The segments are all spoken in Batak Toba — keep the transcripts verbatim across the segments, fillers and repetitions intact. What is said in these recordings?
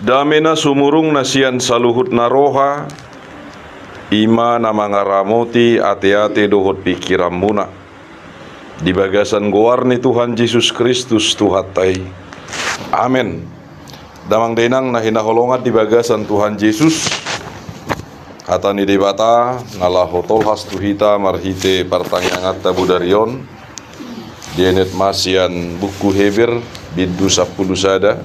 Dame na sumurung na sian saluhut na roha, i ma na mangaramoti ateate dohot pingkiranmuna. Di bagasan goar ni Tuhan Jesus Kristus Tuhanta i. Amen. Damang dainang na hinaholongan di bagasan Tuhan Jesus, hata ni Debata na laho tolhas tu hita marhite partangianganta bodari on, dienet ma sian buku Heber, bindu sampulu sada,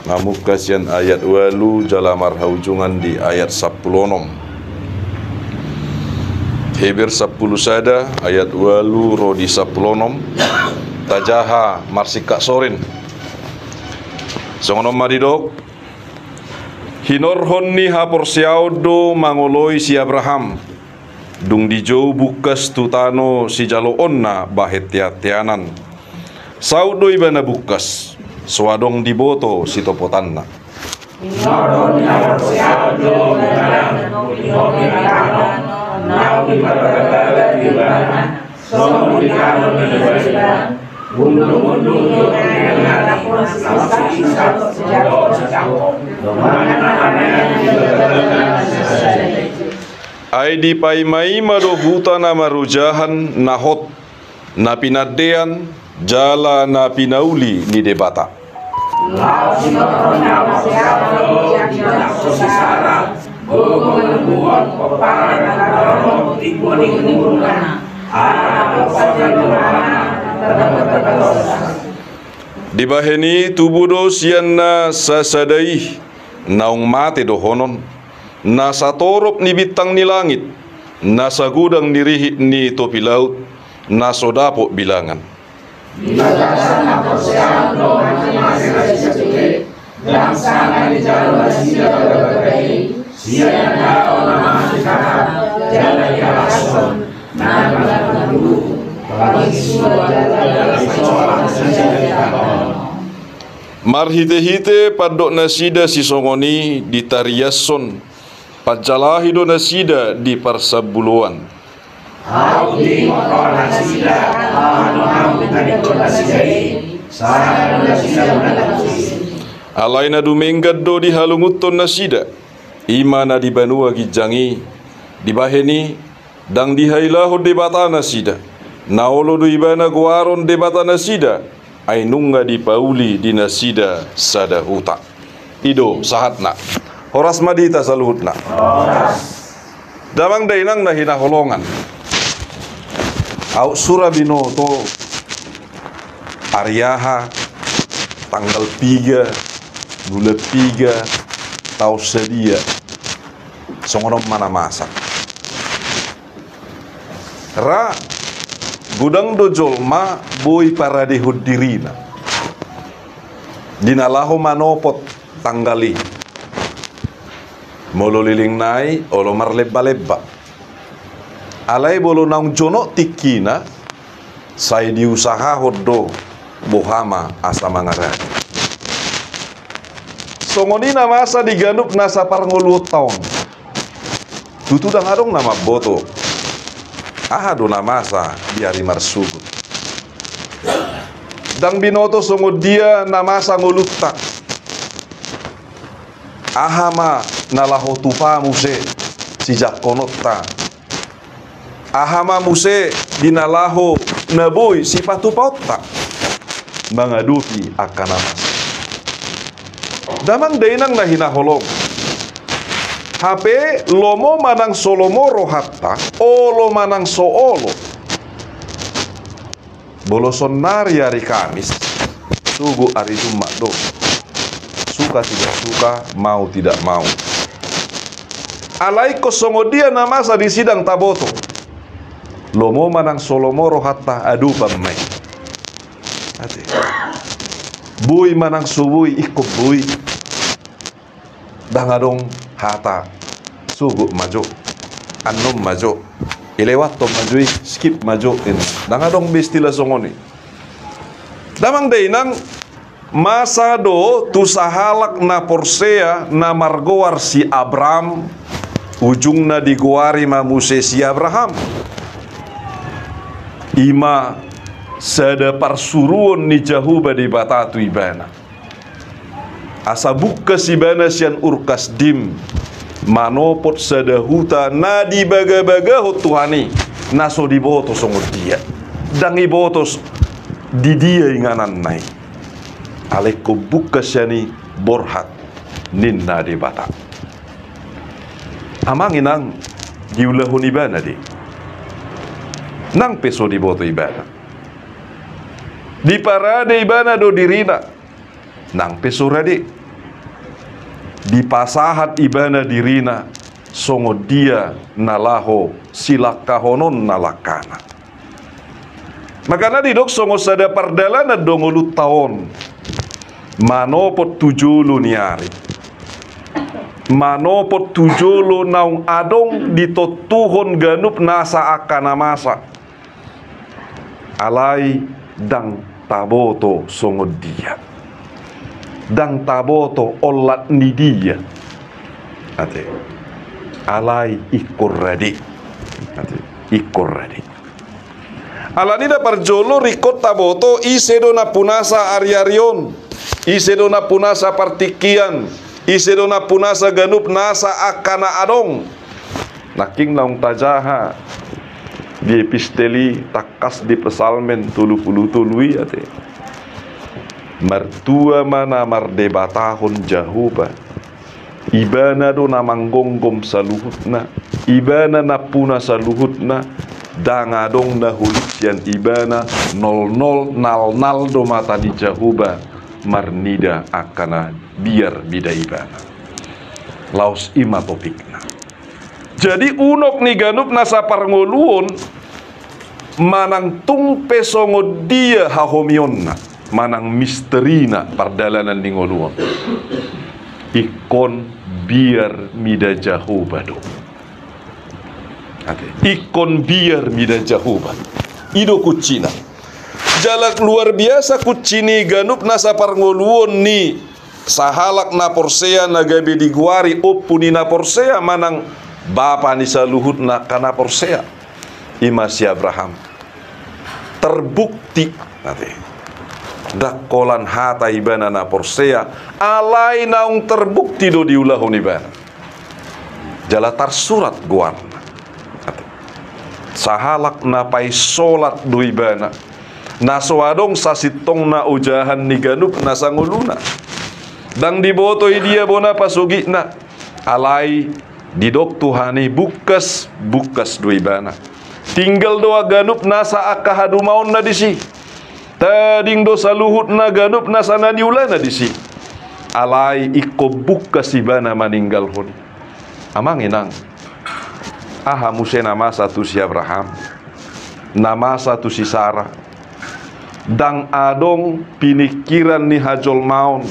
mamungka sian ayat ualu jala marhaujungan di ayat sampulu onom. Heber sampulu sada ayat ualu ro di sampulu onom. Tajaha marsingkat sorin. Songon on ma didok: Hinorhon ni haporseaon do mangoloi si Abraham, dung dijou bungkas tu tano sijaloonna bahen teanteanan. Saut do ibana bungkas, so adong diboto sitopotanna. Hinorhon ni haporseaon do mangoloi si Abraham, dung dijou bungkas tu tano sijaloonna bahen teanteanan. Saut do ibana bungkas, so adong diboto sitopotanna. Ai dipaimaima do huta na marojahan, na hot, na pinandean, jala na pinauli ni Debata. Laos hinorhon ni haporseaon do didok si Sara, gogo manumbuhon pomparan na tarromok timbo ni umurna. Ala na pomparan ni rohana tarbatas. Dibahen i tubu do sian na sasada i, naung mate dohonon, na satorop ni bintang ni langit, na sagodang ni rihit ni topi laut, na so dapot bilangan. Di bagasan haporseaon do mangulahon na sasada i, ndang sanga dijalo nasida Debata i, sian na dao na mangandalhon, jala dihalashon, na marguru, panginsuan, jala pansolang nasida di tano on. Marhitehite pandok nasida sisongon i ditariashon, panjalahi do nasida di parsambuloan. Aut diingot roha nasida, aha do na hutadingkon nasida i, sanga do nasida manangis. Alai na dumenggan do dihalungunhon nasida, i ma na di banua ginjang i, dibahen i, ndang dihailahon Debata nasida, na olo do ibana goaron Debata nasida, ai nunga dipauli di nasida sada huta. I do sahatna. Horas ma di hita saluhutna. Horas. Damang dainang na hinaholongan. Aut sura binoto ari aha, tanggal piga, bulan piga, taon sadia. Songon on ma na masa. Ra, godang do jolma boi paradehon dirina di na laho manopot tanggal i. Molo leleng nai olo marlembalemba. Alai molo naung jonok tingkina, sai diusahahon do boha ma asa mangarade. Songon i na masa di ganup na saparngoluonta on. Tutu ndang adong na mamboto aha do na masa di ari marsogot. Ndang binoto songon dia na masa ngolunta. Aha ma na laho tupa muse sijangkononta. Aha ma muse di na laho na boi sipatupaonta mangadopi angka na masa. Damang dainang na hinaholongan. Hape lomo manang so lomo rohanta, olo manang so olo. Molo sonari ari Kamis, sogot ari Jumat do. Suka tidak suka, mau tidak mau. Alai ingkon songon dia na masa disi ndang taboto. Lomo manang so lomo rohanta, adopan ma i. Ate. Boi manang so boi, ingkon boi. Ndang adong hata sogot ma jo, annon ma jo, ilewathon ma jo i, skip ma jo, ninna. Ndang adong be istilah songon i. Damang dainang, masa do tu sahalak na porsea na margoar si Abram, ujungna digoari ma muse si Abraham. I ma sada parsuruon ni Jahowa Debata tu ibana. Asa bungkas ibana sian Urkasdim, manopot sada huta na dibagabagahon Tuhan i, na so diboto songon dia. Ndang diboto s-, di dia ingananna i. Alai ingkon bungkas sian i borhat ninna Debata. Amang inang, diulahon ibana do i. Nang pe so diboto ibana. Diparade ibana do dirina. Nang pe so rade. Dipasahat ibana dirina songon dia na laho silangkahononna langkana. Makana didok songon sada pardalanan do ngolunta on. Manopot tu jolo ni ari. Manopot tu jolo naung adong ditontuhon ganup nasa angka na masa. Alai ndang taboto songon dia. Ndang taboto olat ni dia. Ate. Alai ingkon rade. Ate. Ingkon rade. Alani na parjolo ringkot taboto ise do nampunasa ariari on. Ise do nampunasa partingkian. Ise do nampunasa ganup nasa angka na adong. Nangkin naung tajaha di epistel i tangkas di Psalmen tolu pulu tolu i ate. Martua ma na mardebatahon Jahowa. Ibana do na manggomgom saluhutna. Ibana nampuna saluhutna. Ndang adong na holit sian ibana. Nolnol nalnal do mata ni Jahowa marnida angka na biar mida ibana. Laos i ma topikna. Jadi unok ni ganup nasa parngoluon manang tung pe songon dia hahomionna manang misterina pardalanan ni ngolu on. Ingkon biar mida Jahowa do. Ate. Ingkon biar mida Jahowa. I do kuncina. Jala luar biasa kunci ni ganup nasa parngoluon ni sahalak na porsea na gabe digoari ompu ni na porsea manang bapa ni saluhutna angka na porsea. I ma si Abraham. Terbukti, ate. Ndang holan hata ibana na porsea, alai naung terbukti do diulahon ibana. Jala tarsurat goarna. Ate. Sahalak na painsolat do ibana. Na so adong sasintongna ojahan ni ganup nasa ngoluna. Ndang diboto i dia bona pasogitna. Alai didok Tuhan i bungkas, bungkas do ibana. Tinggal do ganup nasa angka hadumaonna disi. Tading do saluhutna ganup nasa na niulana disi. Alai ingkon bungkas ibana maninggalhon i. Amang inang. Aha muse na masa tu si Abraham? Na masa tu si Sara? Ndang adong piningkiran ni hajolmaon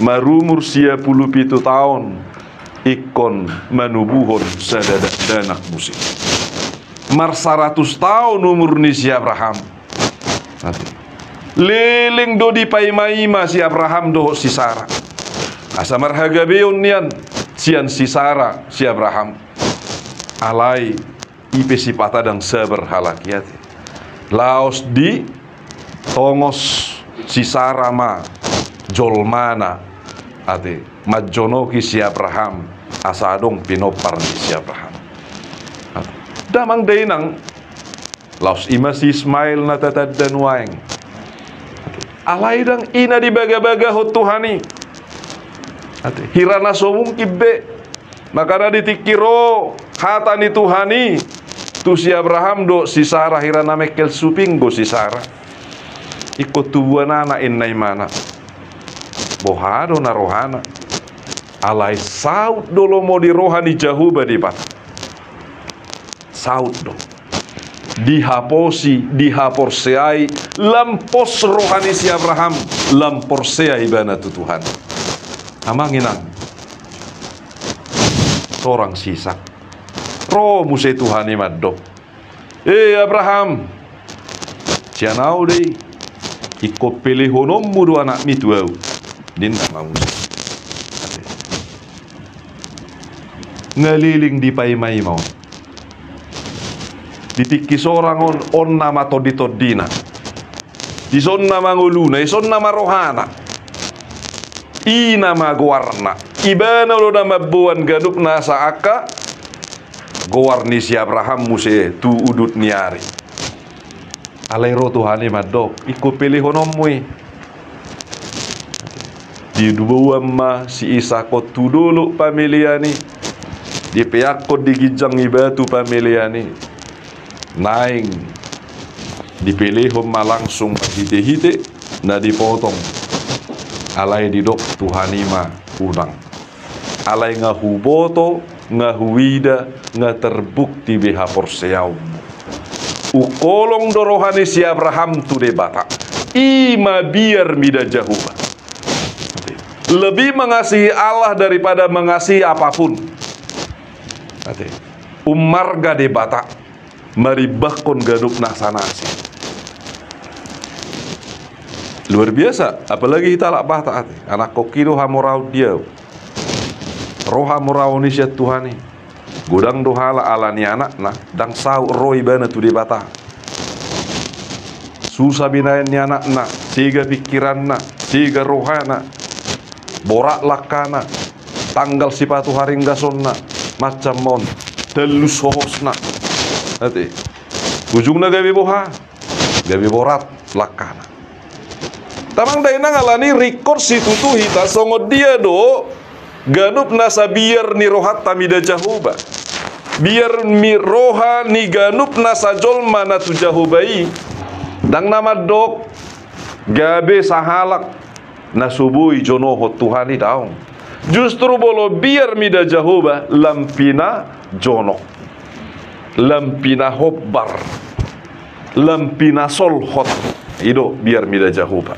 marumur sia pulu pitu taon ingkon manubuhon sada dakdanak muse. Marsaratus taon umur ni si Abraham. Ate. Leleng do dipaimaima si Abraham dohot si Sara. Asa marhagabeon nian sian si Sara si Abraham. Alai i pe sipata ndang sabar halak i ate. Laos ditongos si Sara ma jolmana ate. Manjonoki si Abraham asa adong pinompar ni si Abraham. Ate. Damang dainang. Laos i ma si Ismail na tatanda nuaeng. Alai ndang i na dibagabagahon Tuhan i. Ate, hira na so mungkin be. Makana di tingki ro hata ni Tuhan i tu si Abraham dohot si Sara hira na mengkel suping do si Sara. Ingkon tubuan anak inna imana. Boha do na rohana. Alai saut do lomo di roha ni Jahowa Debata. Saut do. Dihaposi, dihaporseai, lam pos roha ni si Abraham, lam porsea ibana tu Tuhan. Amang inang. Sorang si Isak. Ro muse Tuhan i mandok. E Abraham, sian ahu do i, ingkon pelehononmu do anakmi tu ahu. Ninna ma muse. Nga leleng dipaimaima on. Di tingki sorang on, on nama tonditondina. Dison nama ngoluna, dison nama rohana. I nama goarna. Ibana do na mamboan ganup nasa angka goar ni si Abraham muse tu udut ni ari. Alai ro Tuhan i mandok, ingkon pelehononmu i. Diboan ma si Isak on tu dolok pamelean i. Dipeakkon di ginjang ni batu pamelean i. Naeng dipelehon ma langsung marhitehite na dipotong. Alai didok Tuhan i ma, unang. Alai nga huboto, nga huida, nga terbukti be haporseaonmu. Ungkolong do roha ni si Abraham tu Debata. I ma biar mida Jahowa. Lebih mengasihi Allah daripada mengasihi apapun. Ate. Ummarga Debata. Marimbangkon ganup nasa na asing. Luar biasa, apalagi hita halak Batak ate. Anakkon i do hamoraon di ahu. Ro hamoraon i sian Tuhan i. Godang do halak ala ni anakna, ndang saut ro ibana tu Debata. Susah binaen ni anakna, sega pikiranna, sega rohana. Borat langkana, tanggal sipatu haringgasonna, macam on, tellus hohosna. Ate. Ujungna gabe boha? Gabe borat langkana. Damang dainang, alani ringkot situtu hita songon dia do ganup nasa biar ni rohanta mida Jahowa. Biar ni roha ni ganup nasa jolma na tu Jahowa i. Ndang na mandok gabe sahalak na so boi jonohon Tuhan i, daong. Justru molo biar mida Jahowa, lam pinajonok, lam pinahombar, lam pinasolhot. I do biar mida Jahowa.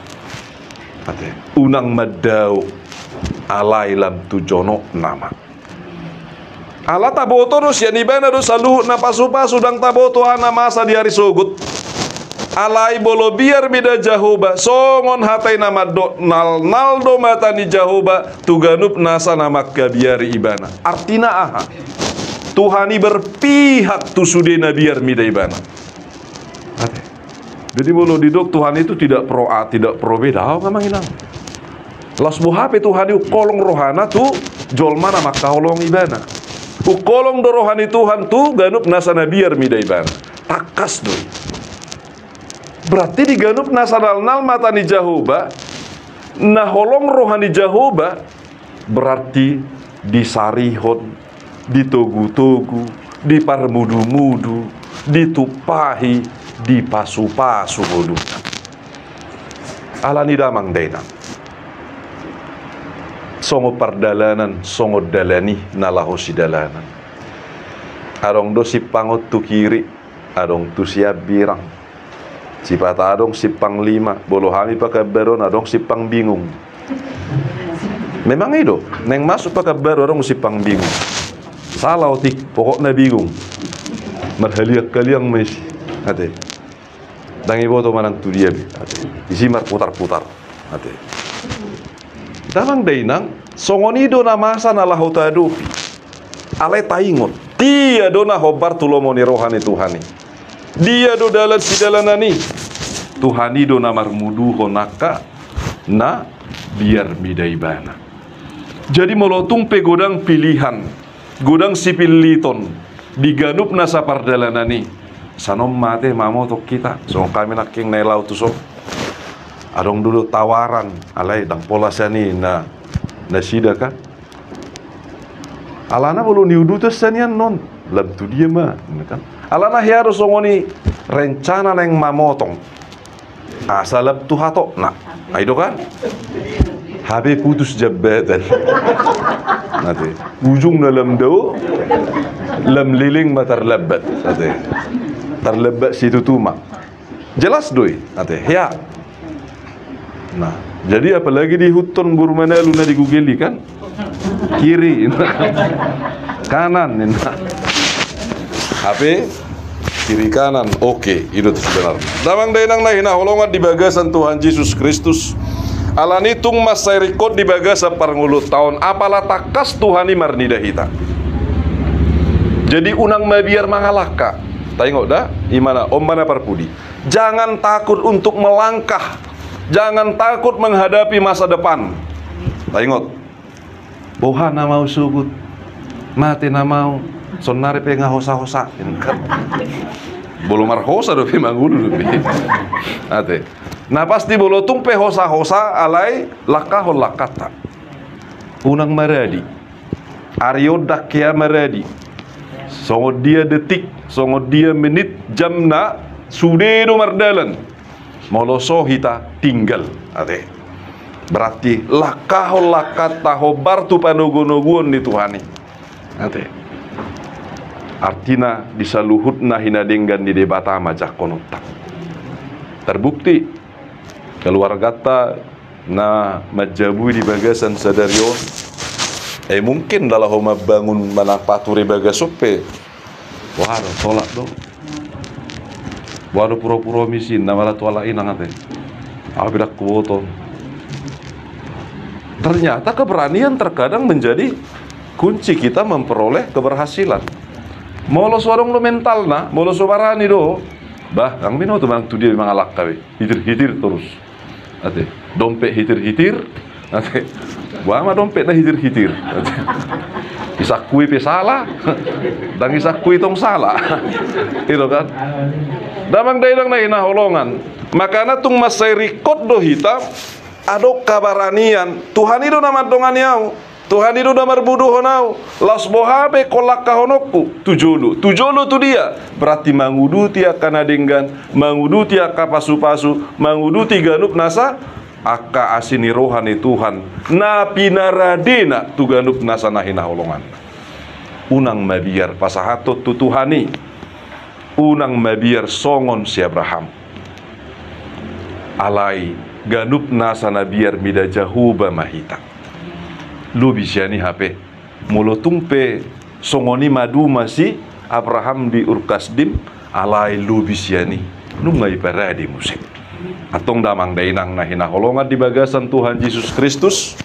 Ate, unang mandao, alai lam tu jonok nama. Ala taboto do sian ibana do saluhut na pasupasu, ndang taboto aha na masa di ari sogot. Alai molo biar mida Jahowa, songon hata i na mandok, nalnal do mata ni Jahowa tu ganup nasa na mangkabiari ibana. Artina aha? Tuhan i berpihak tu sude na biar mida ibana. Ate. Jadi molo didok Tuhan itu tidak pro A, tidak pro B, daong amang inang. Laos boha pe Tuhan i ungkolong rohana tu jolma na mangkaholongi ibana. Ungkolong do roha ni Tuhan tu ganup nasa na biar mida ibana. Tangkas do i. Berarti di ganup nasa nalnal mata ni Jahowa, na holong roha ni Jahowa, berarti disarihon, ditogutogu, diparmudumudu, ditumpahi, dipasupasu ngoluna. Alani damang dainang, songon pardalanan, songon dalan i na laho sidalanan. Adong do simpang on tu kiri, adong tu siambirang. Sipata adong simpang lima, molo hami Pekanbaru on adong simpang bingung. Memang i do, naeng masuk Pekanbaru adong simpang bingung. Salah otik, pokokna bingung. Marhaliang-haliang ma isi. Ate. Ndang iboto manang tu dia be. Ate. Isi marputar-putar. Ate. Damang dainang, songon i do na masa na laho taadopi. Alai taingot, dia do na hombar tu lomo ni roha ni Tuhan i? Dia do dalan sidalanan i? Tuhan i do na marmuduhon angka na biar mida ibana. Jadi molo tung pe godang pilihan, godang sipilliton di ganup nasa pardalanan i, sanon ma ate mamotong hita, songon hami nangkin na i laho tuson. Adong do tawaran, alai ndang pola sian i na, nasida kan. Alana molo niudutan sian i annon, lam tu dia ma, kan. Alana hea do songon i rencana naeng mamotong. Asa lam tu hatopna. Ai do kan? Hape putus jambatan. Nanti ujungna lam dao, lam leleng ma tarlambat. Nanti tarlambat situtu ma. Jelas do i, nanti hea. Nah, jadi apalagi di huton boru Manalu na di Google i kan? Kiri. Kanan, ninna. Hape kiri kanan, oke, i do tu sebenarna. Damang dainang na hinaholongan di bagasan Tuhan Jesus Kristus. Alani tung mansai ringkot di bagasan parngoluonta on, apala tangkas Tuhan i marnida hita. Jadi unang mabiar mangalangka. Taingot da, i ma na, on ma na parpudi. Jangan takut untuk melangkah. Jangan takut menghadapi masa depan. Ingot. Boha nama au sogot. Mate nama au. Saonari pe nga hosa-hosa. Molo marhosa dope mangolu dope. Ate. Na pasti molo tung pe hosa-hosa alai langkahon langkanta. Unang maradi. Ari on ndang hea maradi. Songon dia detik, songon dia menit, jamna, sude do mardalan. Molo so hita tinggal, ate. Berarti langkahon langkanta hombar tu panogo-nogoon ni Tuhan i. Ate. Artina di saluhutna hinadenggan ni Debata ma jangkononta. Terbukti keluarganta na manjabui di bagasan sadari on. Eh, mungkin ndang laho mambangun manang pature bagas on pe. Wah, do, tolak do. Wah, do pura-pura misin, na malah tolak inang ate. Au pe ndang huboto. Ternyata keberanian terkadang menjadi kunci kita memperoleh keberhasilan. Molo so adong do mentalna, molo so barani do. Bah, ndang binoto manang tu dia mangalangka be. Hitir-hitir torus. Ate, dompet hitir-hitir. Ate, boha ma dompet na hitir-hitir. Ate, isangkui pe sala. Ndang isangkui tong sala. Ito kan. Damang dainang na hinaholongan. Makana tung mansai ringkot do hita. Adong habaranian. Tuhan i do na mandongani au. Tuhan i do na marbodohon au, laos boha pe holan langkahononku, tu jolo, tu jolo tu dia, berarti manguduti angka na denggan, manguduti angka pasu-pasu, manguduti ganup nasa, angka asi ni roha ni Tuhan, na pinaradena tu ganup nasa na hinaholongan. Unang mabiar pasahathon tu Tuhan i, unang mabiar songon si Abraham. Alai, ganup nasa na biar mida Jahowa ma hita. Lobi sian i hape. Molo tung pe songon i maduma si Abraham di Ur Kasdim, alai lobi sian i. Nunga iparade muse. Antong damang dainang na hinaholongan di bagasan Tuhan Jesus Kristus.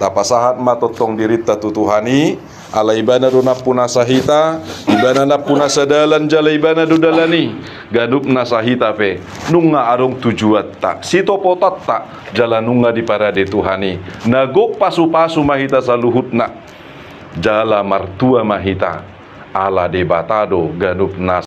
Tapasahat ma tongtong dirinta tu Tuhan i, ala ibana do nampuna sahita, ibana nampuna sadalan jala ibana do dalan i. Ganup nasa hita pe, nunga adong tujuanta, sitopotanta, jala nunga diparade Tuhan i. Na gok pasu-pasu ma hita saluhutna, jala martua ma hita, ala Debata do ganup nasa.